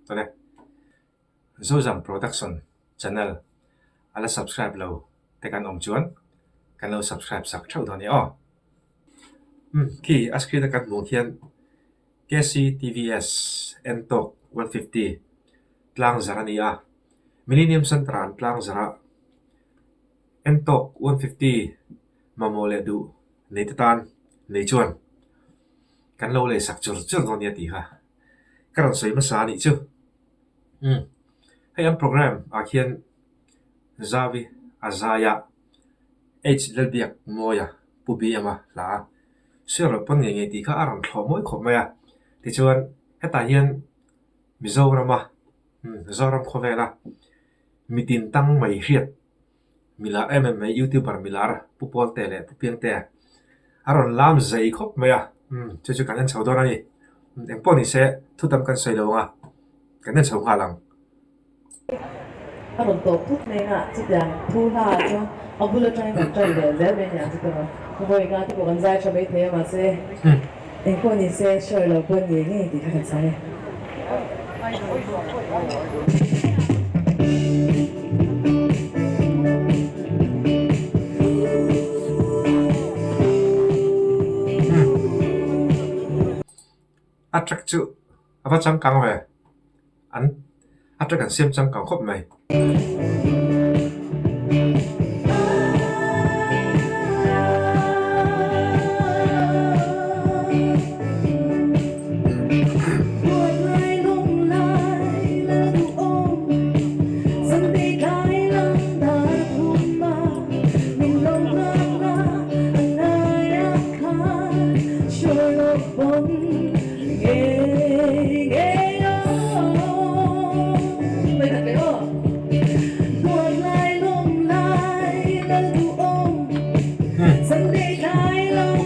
Tawle Zozam Production channel a la subscribe lo te kan awm chuan kan lo subscribe sak theuh dawn nia aw. Umm khi a screen a kan hmuh khian KCTVS Ntorq 150 tlang zarh a ni a, Millennium Centre ah an tlang zarh a, Ntorq 150 mamawh leh duh nei te tan nei chuan kan lo lei sak chur chur dawn nia tih kha ka rawn sawi hmasa a nih chu. Umm hei an programme ah khian Zavi a zai a, H Lalbiak Mawia Pu BM a hla a, Sir lo pawn ngei ngei tih kha a rawn thlawh mawi khawp mai a. Tichuan hetah hian Mizorama Zoram khawvela mitin tang mai hriat milar em em mai youtuber milar Pu Pawlte leh Pu Piangte a rawn lam zei khawp mai a chu chu kan en chho dawn a ni. Engpawh ni se thu tam kan sawi lo ang a, kan en chho nghal ang. A rawn tawp thut mai a, chutiang thu hla ah chuan a bul atangin kan tan leh zel mai aniang chu ka rawn vawi nga te pawh kan zai tha mai thei a mahse engpawh ni se sure lo pawn ngei ngei tih kha kan chhang e. A track chu a va changkang ve. An a track an siam changkang khawp mai.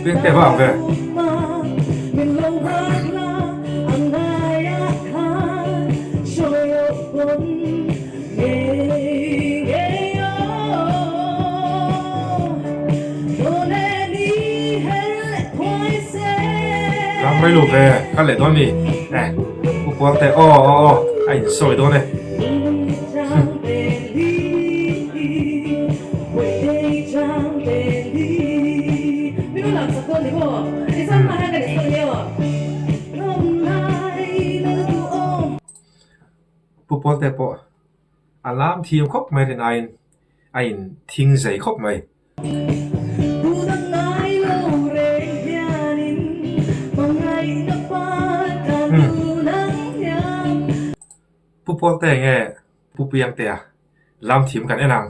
Piang te vang ve. Ram mai lo ve, ka leh dawn mi. Eh, Pu Puangte, aw aw aw, a insawi dawn e. Pu Pawlte pawh a lam thiam khawp mai rin aiin a in thing zei khawp mai. Pu Pawlte nge Pu Piangtea lam thiam kan en ang.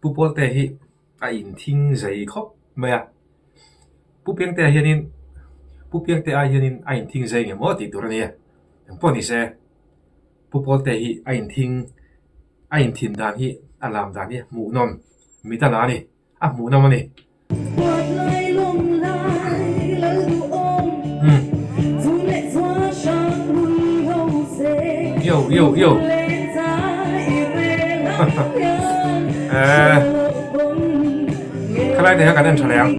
Pu Pawlte hi a inthing zei khawp mai a, Pu Piangtea hianin Pu Piangtea hianin a inthing zei nge maw tih tur a ni a, engpawh ni se Pu Pawlte hi a inthing a inthin dan hi a lam dan hi hmuhnawm mit a la a ni. A hmuh nawm a ni. Yo yo yo Eh Khalai te kha kan en tha leh ang.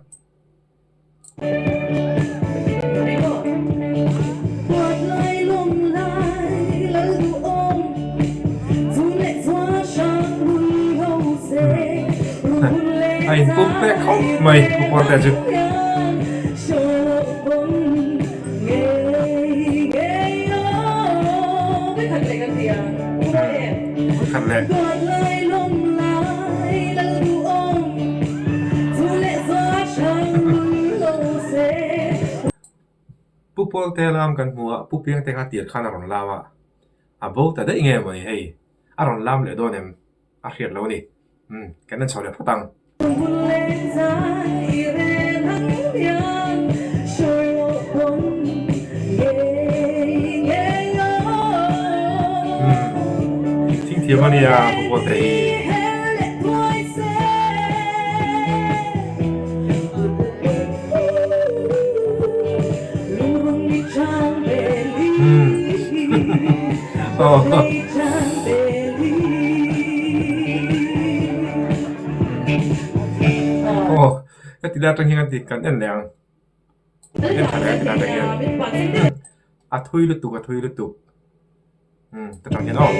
A inpum pek khawp mai Pu Pawlte chu. Pu Pawlte lam kan hmu a, Pu Piangte kha tir khan a rawn lam a, a bo ta daih nge mawni hei, a rawn lam leh dawn em? A hriat lo a ni. Umm, kan en chho leh phawt ang. Umm, thing thiam a nia Pu Pawlte hi. Aw heti lai atang hian a dik kan en leh ang en tha leh ang heti lai atang hian a thui lutuk a thui lutuk. Umm ta tang hian aw.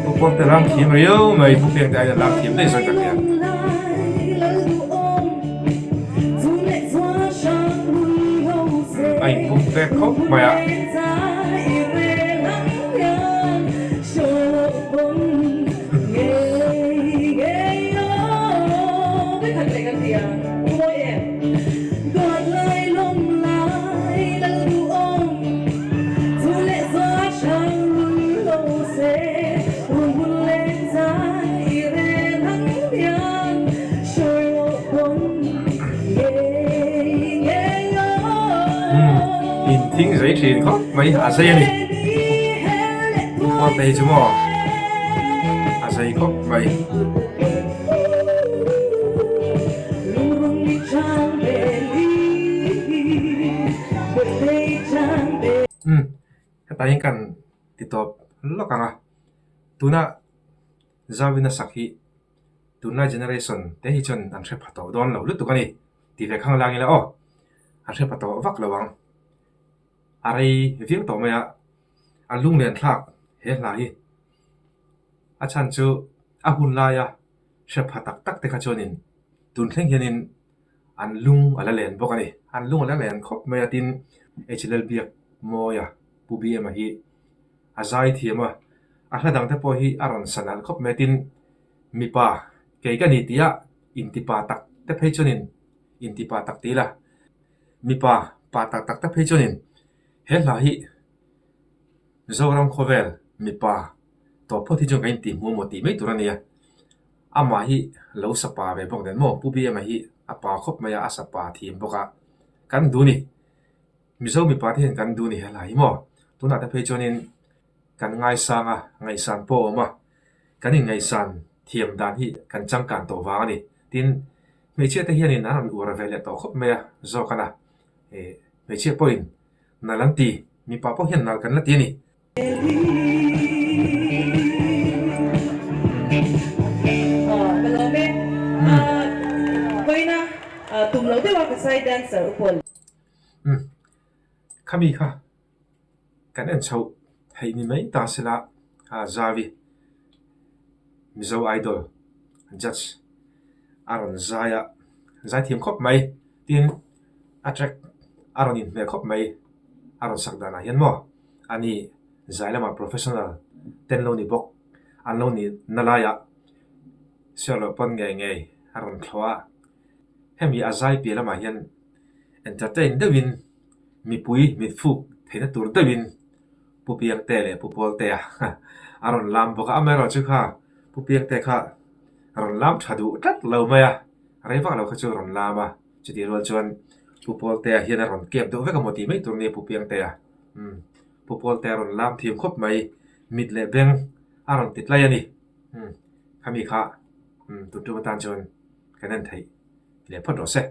Pu Pawlte lam thiam riau mai Pu Piangte aiin a lam thiam daih zawk tak hian. A inpum pek khawp mai a. In thing zei thin khawp mai a zei a ni Pawlte hi chu maw a zei khawp mai. Umm hetah hian kan ti tawp lawk ang a tuna Zawina sak hi tunlai generation te hi chuan an hre pha tawh dawn lo lutuk a ni tih ve khang lang ila aw an hre pha tawh vak lo ang a rei viau tawh mai a a lunglen thlak he hla hi a chhan chu a hun laia hre pha tak tak te kha chuanin tun thleng hianin an lung a la len bawk a ni. An lung a la len khawp mai a tin HLL biak mawia Pu BM-a hi a zai thiam a, a hla dang te pawh hi a rawn sa nalh khawp mai a tin mipa kei ka ni tih a intipa tak te phei chuanin intipa tak ti ila mipa pa tak tak te phei chuanin he hla hi Zoram khawvel mipa tawp phawt hi chuan kan intihhmuh maw tih mai tur a nia. Amah hi lo sa pa ve bawk nen maw Pu BM-a hi a pa khawp mai a, a sa pa thiam bawk a, kan duh ni. Mizo mipa te hian kan duh ni helai hi maw. Tunah te phei chuanin kan ngaisang a, ngaihsan pawh a awm a, kan inngaihsan thiam dan hi kan changkan tawh vang a ni. Tin, hmeichhia te hianin an rawn uar ve leh tawh khawp mai a, zawk a na. Hmeichhia pawhin nalh an ti, mipa pawh hian nalh kan la ti a ni. Khami kha kan en chhoh theih ni mai ta sela Zavi Mizo Idol judge a rawn zai a, zai thiam khawp mai tin a track a rawn inhmeh khawp mai a rawn sak danah hian maw. A ni, zai lamah professional te an lo ni bawk. An lo nih na laiah siar loh pawn ngei ngei a rawn thlawh a. Hemi a zai piah lamah hian entertain deuhin mipui mitfuk theihna tur deuhin Pu Piangte leh Pu Pawltea a rawn lam bawk a. Amaherawhchu kha Pu Piangte kha a rawn lam tha duh tlat lo mai a, rei vak lo kha chu a rawn lam a. Chutih rual chuan Pu Pawltea hian a rawn kep deuh vek a maw tih mai tur nia Pu Piangtea. Umm Pu Pawlte a rawn lam thiam khawp mai, mit leh beng a rawn ti tlai a ni. Umm khami kha umm tun tum atan chuan kan en theih leh phawt rawh se.